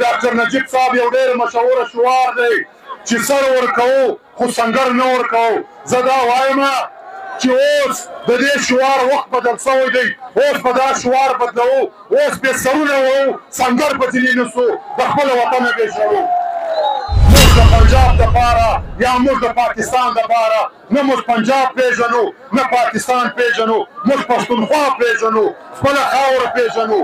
ډاکټر نجیب صاحب یو ډېر مشهور شعار دی چې سر ورکوو خو سنګر نه ورکوو. زه دا وایم چې اوس د دې شعار وخت بدل شوی دی، اوس به دا شعار بدلوو، اوس به سرونه وهو، سنګر به ځینې نیسو، د خپل وطنه به شړو. موږ د پنجاب دپاره یا موږ د پاکستان دپاره نه موږ پنجاب پېژنو نه پاکستان پېژنو، موږ پښتونخوا پېژنو، خپله خاوره پېژنو.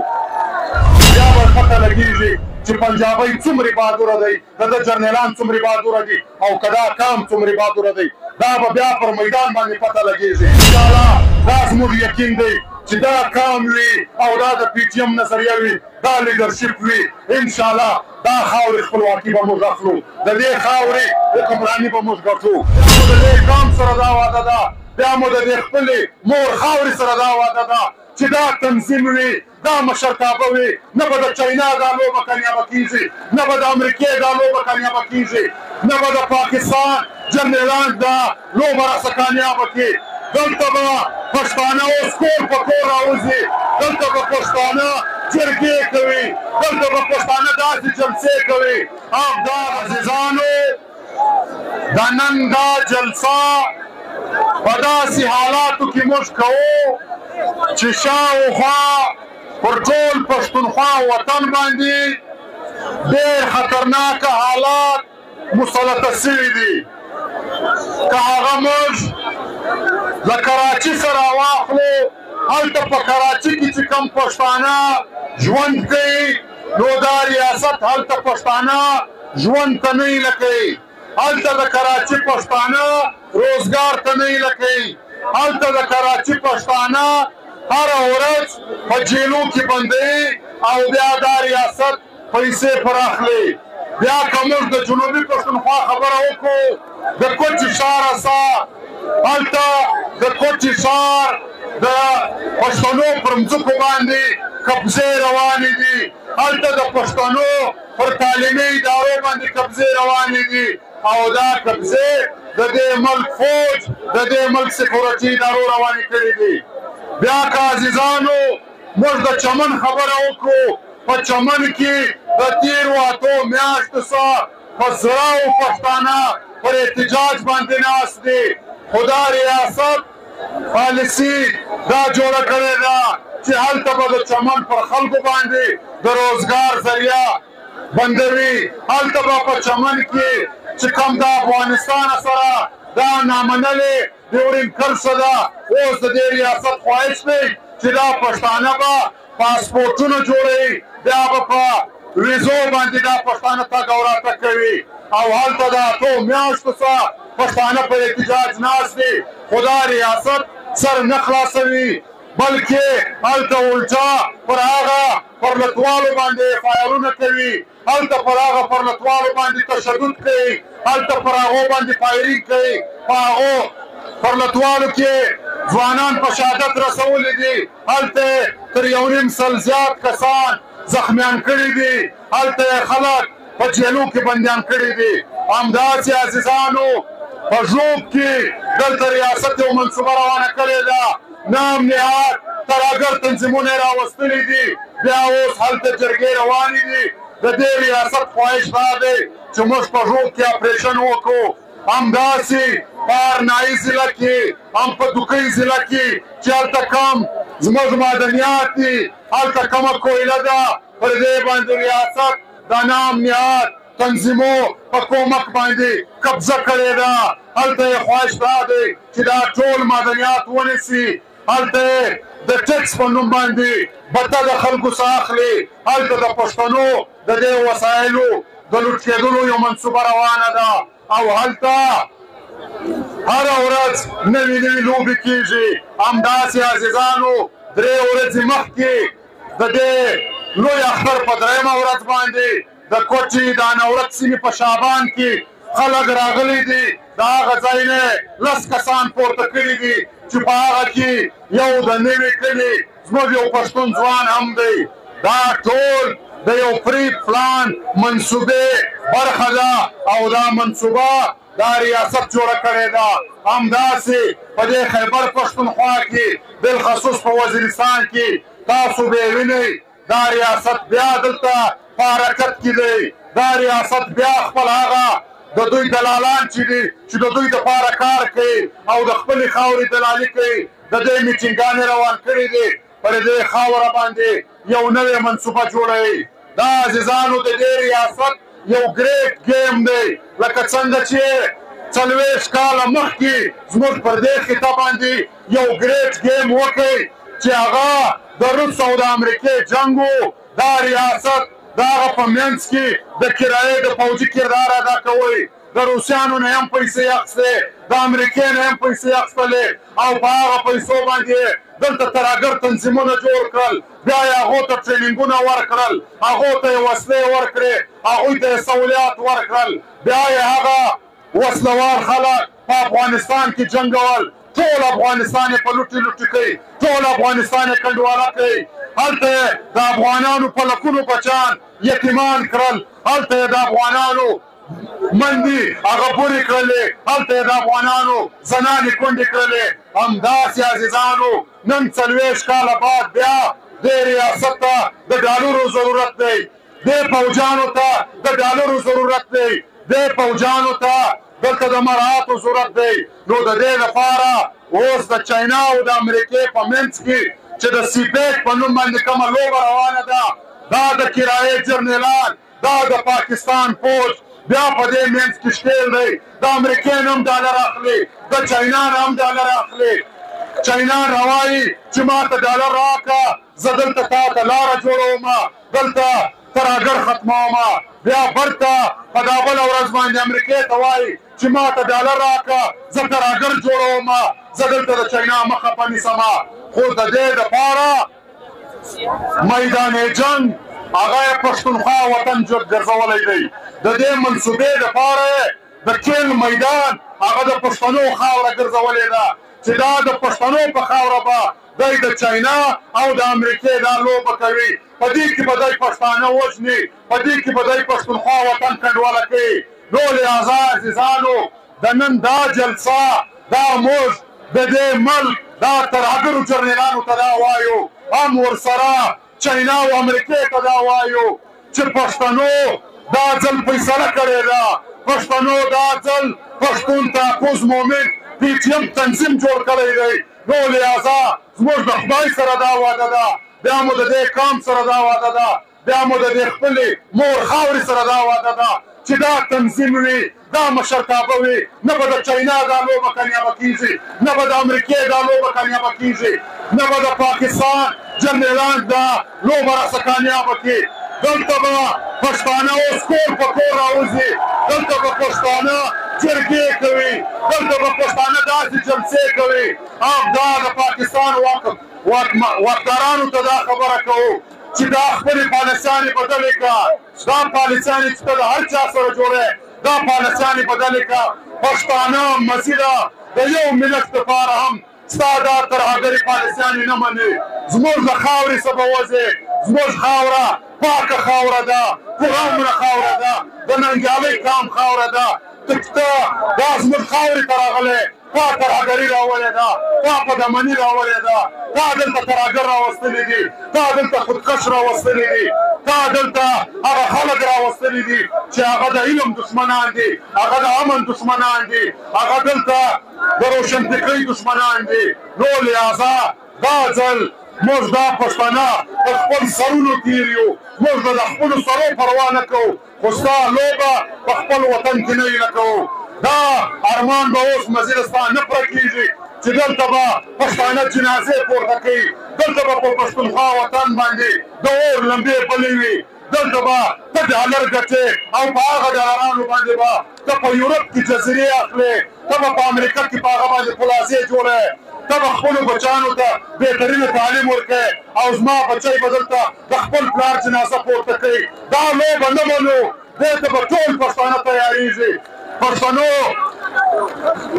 بیا به پته لګېږي چې پنجابی څومره بهادره دی، د ده جرنیلان څومره بهادره دي او که دا قام څومره بهادره دی، دا به بیا پر میدان باندې پته لګېږي. انشاءالله دا زموږ یقین دی چې دا قام وي او دا د پي ټي ایم نظریه وي، دا لیډرشپ وي، انشاءالله دا خاورې خپلواکي به موږ اخلو، د دې خاورې حکمراني به موږ ګټو. د دې قام سره دا وعده ده، بیا مو د دې خپلې مور خاورې سره دا وعده ده چې دا تنظیم وي، دا مشرتابه وي، نه به د چاینا دا لوبه کامیابه کېږي، نه به د امریکې دا لوبه کامیابه کېږي، نه به د پاکستان جنرالان دا لوبه راڅخه کامیابه کړي. دلته به پښتانه اوس کور په کور راوځي، دلته به پښتانه جرګې کوي، دلته به پښتانه داسې جلسې کوي. دا عزیزانو، د نن دا جلسه په داسې حالاتو کې موږ کوو چې شاوخوا پر ټول پښتونخوا وطن باندې ډېر خطرناک حالات مسلط سوي دي. که هغه موږ له کراچي سره واخلو، هلته په کراچي کې چې کوم پښتانه ژوند کوي، نو دا ریاست هلته پښتانه ژوند ته نه هیله کوي، هلته د کراچي پښتانه روزګار ته نه هیله کوي، هلته د کراچي پښتانه هره ورځ په جیلو کې بندوي او بیا دا ریاست پیسې پر اخلي. بیا که موږ د جنوبي پښتونخوا خبره وکړو، د کوټې ښار سه، هلته د کوټې ښار د پښتنو پر مځکو باندې قبضې روانې دي، هلته د پښتنو پر تعلیمي ادارو باندې قبضې روانې دي او دا قبضې د دې ملک فوج، د دې ملک سکیورټي ادارو روانې کړې دي. بیا که عزیزانو موږ د چمن خبره وکړو، په چمن کې د تېرو 8 میاشتو څخه په زراو پښتانه پر احتجاج باندې ناست دي، خو دا ریاست پالیسي دا جوړه کړې ده چې هلته به د چمن پر خلکو باندې د روزګار ذریعه بندوي، هلته به په چمن کې چې کوم د افغانستان سره دا نامنلې ډیورنډ کرښه ده، اوس د دې ریاست خواهش دی چې دا پښتانه به پاسپورټونه جوړوي، بیا به په ویزو باندې دا پښتانه تګ او راتګ کوي او هلته د 8 میاشتو څخه پښتانه په احتجاج ناست دي، خو دا ریاست سر نه خلاصوي، بلکې هلته الټا پر هغه پرلتوالو باندې اف آی آرونه کوي، هلته پر هغه پرلتوالو باندې تشدد کوي، هلته پر هغو باندې فایرینګ کوي، په هغو پرلتوالو کې ځوانان په شهادت رسولي دي، هلته تر 1.5 زیات کسان زخمیان کړي دي، هلته خلک په جیلو کې بندیان کړي دي. همداسې عزیزانو په ژوب کې دلته ریاست یو منصوبه روانه کړې ده، نام نهاد ترهګر تنظیمونه یې راوستلي دي، بیا اوس هلته جرګې روانې دي. د دې ریاست خواهش دا دی چې موږ په ژوب کې اپریشن وکړو. همداسې په ارنایي ضلع کې، هم په دوکۍ ضلع کې چې هلته کم زموږ معدنیات دي، هلته کمه کویله ده، پر دې باندې ریاست د نام نهاد تنظیمو په کومک باندې قبضه کړې ده. هلته یې خواهش دا دی چې دا ټول معدنیات ونیسي، هلته یې د ټیکس په نوم باندې بته د خلکو څخه اخلي، هلته د پښتنو د دې وسایلو د لوټ کېدلو یو منصوبه روانه ده او هلته هره ورځ نوې نوې لوبې کېږي. همداسې عزیزانو 3 ورځې مخکې د دې لوی اختر په 3مه ورځ باندې د کوټې د انورک سیمې په شابان کې خلک راغلي دي، د هغه ځای نه 10 کسان پورته کړي دي چې په هغه کې یو د نوي کلي زموږ یو پښتون ځوان هم دی. دا ټول د یو پری پلان منصوبې برخه ده او دا منصوبه دا ریاست جوړه کړې ده. همداسې په دې خیبر پښتونخوا کې بالخصوص په وزیرستان کې تاسو به وینئ دا ریاست بیا دلته په حرکت کې دی. دا ریاست بیا خپل هغه د دوی دلالان چې دي چې د دوی دپاره کار کوي او د خپلې خاورې دلالي کوي، د دې میټینګانې روان کړي دي. پر دې خاوره باندې یو نوې منصوبه جوړوي. دا عزیزانو د دې ریاست یو great game دی. لکه څنګه چې 40 کاله مخکې زموږ پر دې خطه باندې یو great game وکړي چې هغه د روس او د امریکې جنګ و، دا ریاست د هغه په منځ کې د کرایې د پوځي کردار ادا کوي. د روسیانو نه هم پیسې اخیستې، د امریکې نه هم پیسې اخیستلې او په هغه پیسو باندې دلته ترهګر تنظیمونه جوړ کړل. بیا یې هغو ته ټریننګونه ورکړل، هغو ته یې وسلې ورکړې، هغوی ته یې سهولیات ورکړل. بیا یې هغه وسلوال خلک په افغانستان کې جنګول. ټول افغانستان یې په لوټې لوټې کوي، ټول افغانستان یې کنډواله کوي. هلته یې د افغانانو په لکونو بچان یتیمان کړل، هلته یې د افغانانو مندي هغه پورې کړلې، هلته یې د افغانانو زنانې کونډې کړلې. همداسې عزیزانو نن 40 کاله بعد بیا دې ریاست ته د ډالرو ضرورت دی، دې پوجانو ته د ډالرو ضرورت دی، دې پوجانو ته دلته د مراعاتو ضرورت دی. نو د دې لپاره اوس د چاینا او د امریکې په منځ کې چې د سیپیک په نوم باندې کومه لوبه روانه ده، دا د کرایې جرنیلان، دا د پاکستان فوج بیا په دې منځ کې ښکېل دی. د امریکې نه هم ډالر اخلي، د چاینا نه هم ډالر اخلي. چاینا راوایي چې ما ته ډالر راکړه، زه دلته تا ته لاره جوړوم، دلته ترهګر ختموم. بیا برته په دا بله ورځ باندې امریکې ته وایي چې ما ته ډالر راکړه، زه ترهګر جوړوم، زه دلته د چاینا مخه په نیسم. خو د دې دپاره میدان جنګ هغه یې پښتونخوا وطن ګرځولی دی. د دې منصوبې دپاره د کیل میدان هغه د پښتنو خاوره ګرځولې ده چې دا د پښتنو په خاوره به دی د چاینا او د امریکې دا لوبه کوي. په دې کې به دی پښتانه وژني، په دې کې به دی پښتونخوا وطن کنډواله کوي. نو لهذا عزیزانو د نن دا جلسه دا موږ د دې ملک دا ترهګرو جرنیلانو ته دا وایو، هم ورسره چاینا او امریکې ته دا وایو چې پښتنو دا ځل فیصله کړې ده، پښتنو دا ځل پښتون تحفظ مومنټ پي ټي ایم تنظیم جوړ کړی دی. نو لهذا زموږ د خدای سره دا وعده ده، بیا مو د دې قام سره دا وعده ده، بیا مو د دې خپلې مور خاورې سره دا وعده ده چې دا تنظیم وي، دا مشرتابه وي، نه به د چاینا دا لوبه کامیابه کېږي، نه به د امریکې دا لوبه کامیابه کېږي، نه به د پاکستان جنرالان دا لوبه راسه کامیابه کړي. دلته به پښتانه اوس کور په کور راوځي، دلته به پښتانه جرګې کوي، دلته به پښتانه داسې جلسې کوي. او دا د پاکستان واکدارانو ته دا خبره کوو چې دا خپلې پالیسیانې بدلې کړه، دا پالیسیانې چې ته د هر چا سره جوړې، دا پالیسیانې بدلې کړه. پښتانه مزیده د یو ملت دپاره هم ستا دا ترهګرې پالیسیانې نه مني. زموږ د خاورې څخه به وځې، زموږ خاوره پاکه خاوره ده، پرامنه خاوره ده، د ننګیالۍ قام خاوره ده. ته دا زموږ خاورې ته راغلی، تا ترهګري راولې ده، تا په دمني راولې ده، تا دلته ترهګر راوستلي دي، تا دلته خودکش راوستلي دي، تا دلته هغه خلک راوستلي دي چې هغه د علم دښمنان دي، هغه د امن دښمنان دي، هغه دلته د روشنفکرۍ دښمنان دي. نو لهذا دا ځل موږ دا پښتانه په خپل سرونو تېر یو، موږ به د خپلو سرو پروا نه کوو، خو ستا لوبه په خپل وطن کې نه نه کوو. دا ارمان به اوس مزید ستا نه پوره کېږي چې دلته به پښتانه جنازې پورته کوي، دلته به په پښتونخوا وطن باندې د اور لمبې بلې وي، دلته به ته ډالر ګټې او په هغه ډالرانو باندې به ته په یورپ کې جزیرې اخلې، ته به په امریکا کې په هغه باندې پلازې جوړې، ته به خپلو بچانو ته بهترینه تعلیم ورکړې او زما بچی به دلته د خپل پلار جنازه پورته کوي. دا لوبه نه منو، دې ته به ټول پښتانه تیارېږي. پښتنو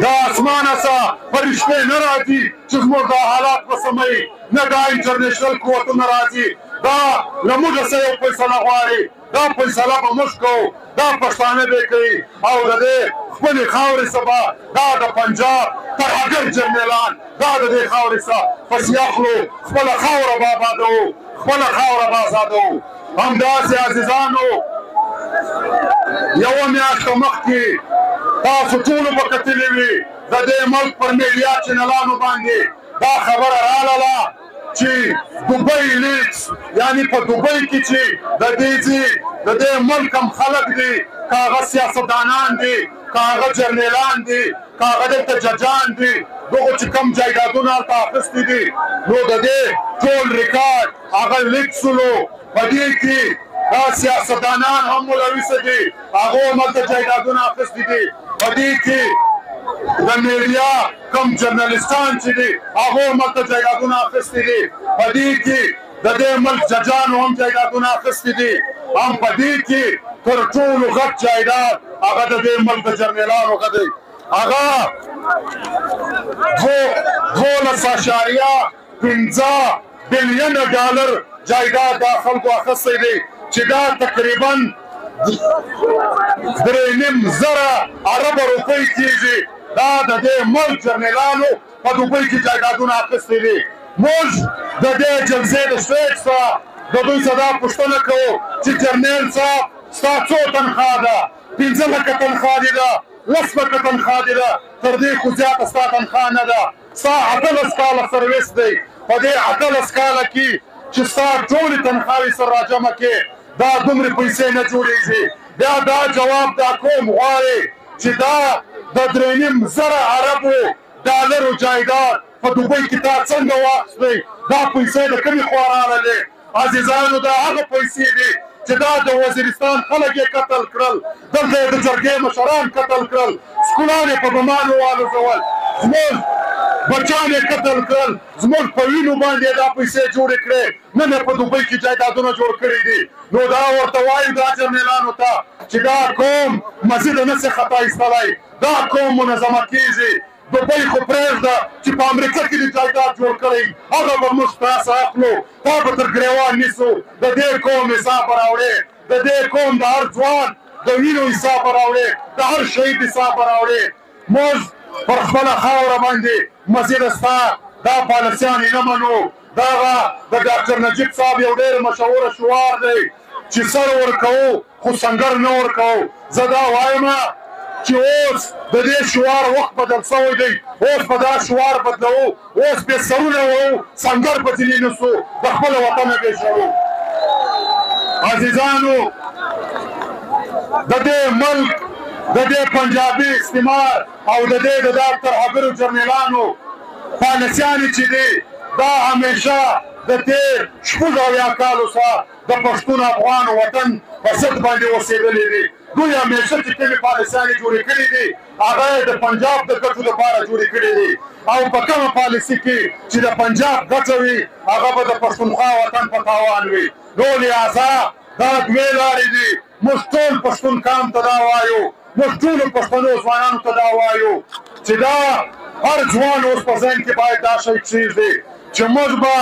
د اسمانه څخه فرشتې نه راځي چې زموږ دا حالات به سموي، نه دا انټرنیشنل قوتونه راځي. دا له موږ څخه یو فیصله غواړي، دا فیصله به موږ کوو، دا پښتانه به کوي. او د دې خپلې خاورې څخه به دا د پنجاب ترهګر جرنیلان دا د دې خاورې څخه پسې اخلو، خپله خاوره به آبادوو، خپله خاوره به ازادوو. همداسې عزیزانو، یوه میاشت مخکې تاسو ټولو به کتلي وي د دې ملک پر میډیا چینلانو باندې دا خبره راغله چې دوبۍ لیکس، یعنی په دوبۍ کې چې د دې ځای د دې ملک هم خلک دي، که هغه سیاستدانان دي، که هغه جرنیلان دي، که هغه دلته ججان دي، دغو چې کوم جایدادونه هلته اخیستي دي، نو د دې ټول ریکارډ هغه لیک سولو. په دې کې دا سیاستدانان هم ملوث دي، هغو هم هلته جایدادونه اخیستي دي. په دې کې د میډیا کوم جرنلستان چې دي، هغو هم هلته جایدادونه اخیستي دي. په دې کې د دې ملک ججانو هم جایدادونه اخیستي دي. هم په دې کې تر ټولو غټ جایداد هغه د دې ملک د جرنیلانو هغه دی، هغه 12.5 بلین ډالر جایداد دا خلکو اخیستی دی، چې دا تقریبا 3.5 زره اربه روپۍ کېږي. دا د دې ملک جرنیلانو په دوبۍ کې جایدادونه اخیستي دي. موږ د دې جلسې د سټیج څخه د دوی څخه دا پوښتنه کوو چې جرنیل صاحب، ستا څو تنخوا ده؟ 5 لکه تنخوا دې ده؟ 10 لکه تنخوا دې ده؟ تر دې خو زیاته ستا تنخوا نه ده. ستا 18 کاله سرویس دی، په دې 18 کاله کې چې ستا ټولې تنخواوې سره راجمع کې، دا دومره پیسې نه جوړېږي. بیا دا جواب دا کوم غواړي چې دا د 3.5 زره عربو ډالرو جایداد په دوبۍ کې تا څنګه واخیستی؟ دا پیسې د کومې خوا راغلې؟ عزیزانو، دا هغه پیسې دي چې دا د وزیرستان خلک یې قتل کړل، دلته یې د جرګې مشران قتل کړل، سکولان یې په بمانو والوزول، زموږ بچان یې قتل کړل، زموږ په وینو باندې دا پیسې جوړې کړې، نن یې په دوبۍ کې جایدادونه جوړ کړي دي. نو دا ورته وایو دا جرنیلانو ته چې دا قوم مزید نه سي خطا ایستلی، دا قوم منظمه کېږي. دوبۍ خو پرېږده، چې په امریکا کې دې جایداد جوړ کړی، هغه به موږ تاسو اخلو، تا به تر ګریوان نیسو. د دې قوم حساب به راوړې، د دې قوم د هر ځوان د وینو حساب به راوړې، د هر شهید حساب به راوړې. موږ پر خپله خاوره باندې مزید ستا دا پالیسیانې نه منو. دغه د ډاکټر نجیب صاحب یو ډېر مشهور شعار دی چې سر ورکوو خو سنګر نه ورکوو. زه دا وایم چې اوس د دې شعار وخت بدل شوی دی، اوس به دا شعار بدلوو، اوس به سرونه وو، سنګر به ځینې نیسو، د خپل وطن به شړو. عزیزانو، د دې ملک د دې پنجابي استعمار او د دې د دا ترهګرو جرنیلانو پالیسیانې چې دي، دا همیشه د تېر 76 کالو څخه د پښتون افغان وطن په ضد باندې اوسېدلې دي. دوی همیشه چې کومې پالیسیانې جوړې کړې دي، هغه د پنجاب د ګټو لپاره جوړې کړې دي، او په کومه پالیسي کې چې د پنجاب ګټه وي، هغه به د پښتونخوا وطن په تاوان وي. نو لهذا دا دوې لارې دي. موږ ټول پښتون قام ته دا وایو، موږ ټولو پښتنو ځوانانو ته دا وایو چې دا هر ځوان اوس په ذهن کې باید دا شی کښېږدي چې موږ به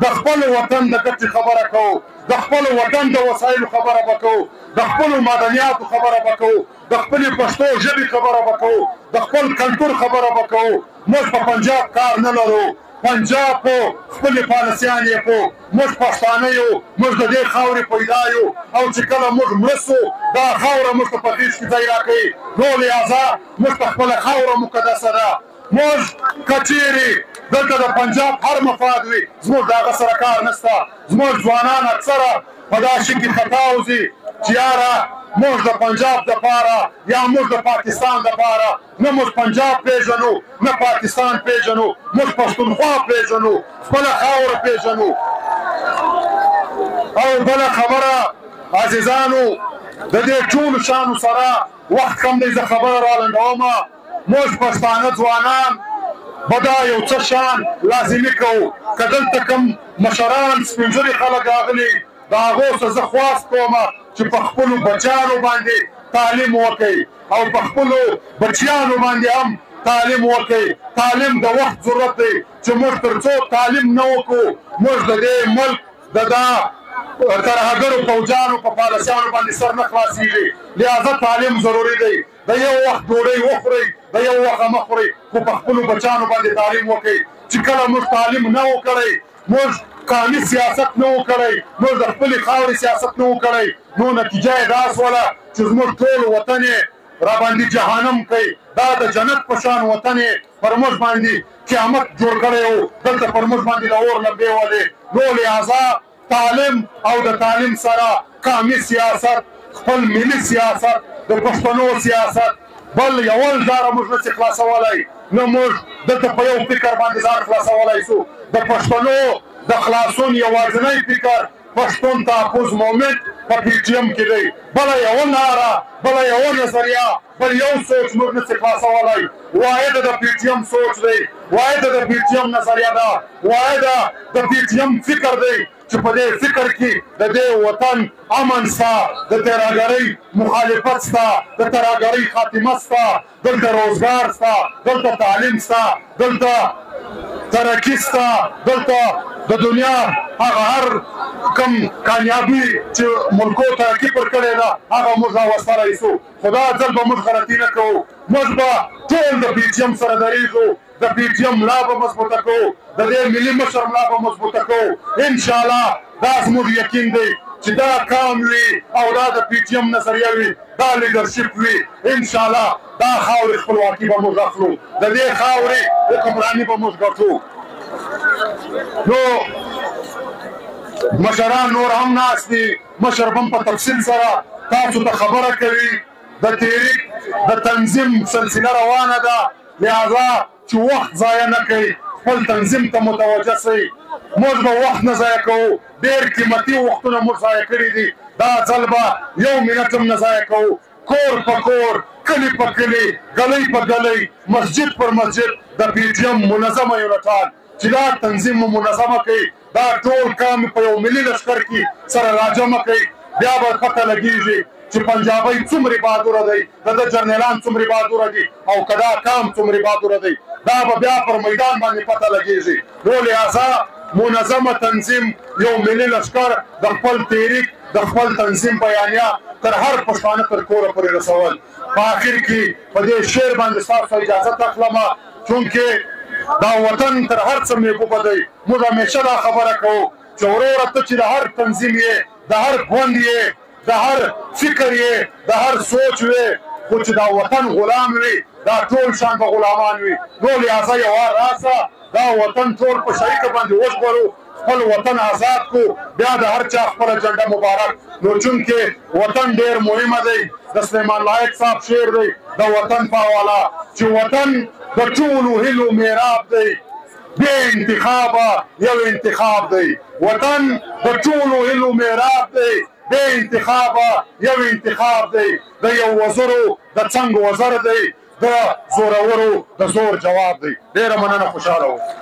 د خپل وطن د ګټې خبره کوو، د خپل وطن د وسایلو خبره به کوو، د خپلو معدنیاتو خبره به کوو، د خپلې پښتو ژبې خبره به کوو، د خپل کلتور خبره به کوو. موږ په پنجاب کار نه لرو. پنجاب په خپلې پالیسیانې په موږ پښتانه یو، موږ د دې خاورې پیدا یو، او چې کله موږ مړه سو، دا خاوره موږ ته په غېږ کې ځای راکوي. نو لهذا موږ ته خپله خاوره مقدسه ده. موږ که چیرې دلته د پنجاب هر مفاد وي، زموږ د هغه سره کار نشته. زموږ ځوانان اکثره په دا شي کې خطا وځي چې یاره، موږ د پنجاب دپاره یا موږ د پاکستان دپاره نه، موږ پنجاب پیژنو نه پاکستان پیژنو، موږ پښتونخوا پیژنو، خپله خاوره پیژنو. او بله خبره عزیزانو، د دې ټولو شانو سره وخت کم دی، زه خبره رالنډوم. موږ پښتانه ځوانان به دا یو څه شان لازمي کوو. که دلته کوم مشران سپین ږیري خلک راغلي، د هغو څخه زه خواست کوم چې په خپلو بچیانو باندې تعلیم وکړئ او په خپلو بچیانو باندې هم تعلیم وکړئ. تعلیم د وخت ضرورت دی، چې موږ تر څو تعلیم نه وکړو، موږ د دې ملک د دا ترهګرو پوځیانو په پالیسیانو باندې سر نه خلاصیږي. لهذا تعلیم ضروري دی. د یو وخت ډوډۍ وخورئ، د یو وخت مه خورئ، خو په خپلو بچیانو باندې تعلیم وکړئ. چې کله موږ تعلیم نه وکړی، موږ قامي سیاست نه و کړی، موږ د خپلې خاورې سیاست نه و کړی، نو نتیجه یې دا سوله چې زموږ ټول وطن یې راباندې جهنم کوي. دا د جنت په شان وطن یې پر موږ باندې قیامت جوړ کړی و، دلته پر موږ باندې د اور لمبې ولې. نو لهذا تعلیم او د تعلیم سره قامي سیاست، خپل ملي سیاست، د پښتنو سیاست، بل یوه لاره موږ نسي خلاصولی، نه موږ دلته په یو فکر باندې ځان خلاصولی سو. د پښتنو د خلاصون یوازینی فکر پښتون تحفظ مومنټ په پي ټي ایم کې دی. بله یوه ناره، بله یوه نظریه، بل یو سوچ موږ نسي خلاصولی. واحده د پي ټي ایم سوچ دی، واحده د پي ټي ایم نظریه ده، واحده د پي ټي ایم فکر دی چې په دې فکر کې د دې وطن امن ستا، د ترهګرۍ مخالفت ستا، د ترهګرۍ خاتمه ستا، دلته روزګار ستا، دلته تعلیم ستا، دلته ترقي ستا، دلته د دنیا هغه هر کم کامیابي چې ملکو ترقي پر کړې ده هغه موږ راوستلی سو. خو دا ځل به موږ غلطي نه کوو، موږ به ټول د پي ټي ایم سره درېږو، د پي ټي ایم ملا به مضبوطه کوو، د دې ملي مشر ملا به مضبوطه کوو. انشاءالله دا زموږ یقین دی چې دا کام وي او دا د پي ټي ایم نظریه وي، دا لیډرشپ وي، انشاءالله دا خاورې خپلواکي به موږ اخلو، د دې خاورې حکمراني به موږ ګټو. نو مشران نور هم ناست دي، مشر به هم په تفصیل سره تاسو ته خبره کوي. د تحریک د تنظیم سلسله روانه ده، لهذا چې وخت ضایع نه کړئ، خپل تنظیم ته متوجه سئ. موږ به وخت نه ضایع کوو، ډېر قیمتي وختونه موږ ضایع کړي دي، دا ځل به یو منټ هم نه ضایع کوو. کور په کور، کلي په کلي، ګلۍ په ګلۍ، مسجد پر مسجد د پي ټي ایم منظمه یونټان چې دا تنظیم مو منظمه کړئ، دا ټول قام په یو ملي لښکر کې سره راجمع کړئ، بیا به پته لګېږي چې پنجابی څومره بهادره دی، د ده جرنیلان څومره بهادره دي او که دا قام څومره بهادره دی، دا به بیا پر میدان باندې پته لګېږي. نو لهذا منظمه تنظیم، یو ملي لښکر د خپل تحریک د خپل تنظیم بیانیه تر هر پښتانه تر کوره پورې رسول. په آخر کې په دې شعر باندې ستاسو اجازت اخلم، چونکې دا وطن تر هر څه محبوبه دی. موږ همیشه دا خبره کوو چې وروره ته چې د هر تنظیم یې، د هر ګوند یې، د هر فکر یې، د هر سوچ وې، خو چې دا وطن غلام وي، دا ټول شان به غلامان وي. نو لهذا یوه راسه دا وطن ټول په شریکه باندې وژغورو، خپل وطن آزاد کو، بیا د هر چا خپله جنډه مبارک. نو چونکې وطن ډېر مهمه دی، د سلیمان لایق صاحب شعر دی د وطن په حواله چې وطن د ټولو هیلو میراب دی، بې انتخابه یو انتخاب دی. وطن د ټولو هیلو میراب دی، بې انتخابه یو انتخاب دی. د یو وزرو د څنګ وزر دی، د زورورو د زور جواب دی. ډېره مننه، خوشحاله اوسئ.